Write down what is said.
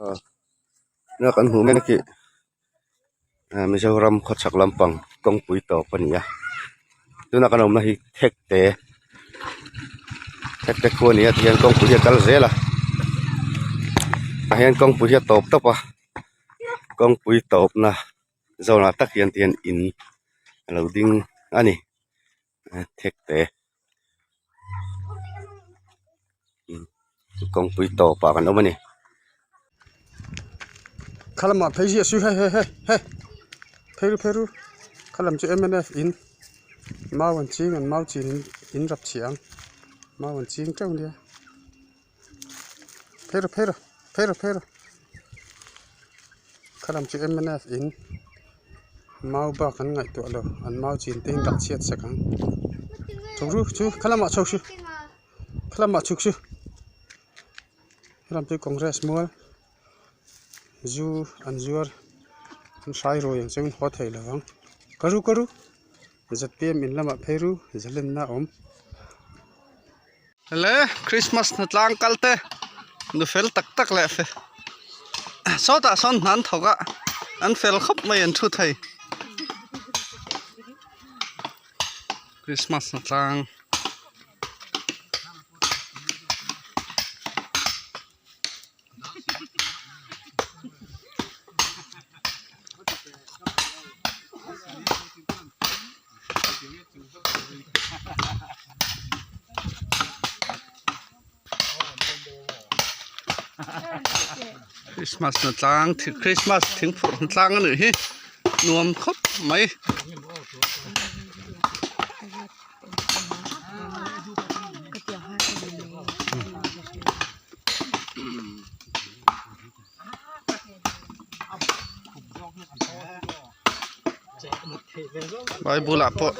Tuna kan hmuh mek hi Mizoram khawchhak lampang kawngpui tawp a ni a tuna kan awmna hi Thekte Thekte khua a ni a tihian kawngpui hi a kal zel a tah hian kawngpui hi a tawp tawp a kawngpui tawpna zawnah tak hian tihian in a lo ding a ni Thekte. Kawngpui tawpah kan awm a ni. Khalamah phei ziah su hei hei hei hei phei ru phei ru khalam chu mnf in mau an ching an mau chin in in rap chhiah ang mau an ching teuh nia phei ru phei ru phei ru phei ru khalam chu mnf in mau bak an ngaihtuah lo an mau chin te in dah chhiat sak ang chho ru chu khalamah chho su. Khalamah chhuk chu helam chu congress mual zu an zuar an hrai ruai ang chuan haw thei lo ang ka ru ka ru zpm in lamah phei ru zalenna a awm. Ele christmas hna tlang kal te nu fel tak tak leh fe sawtah sawn hna an thawk a an fel khawp mai an thu thei christmas hna tlang. Christmas na tlang Christmas thing phurh na tlang a nih hi nuam khawp mai. Vai bulah pawh.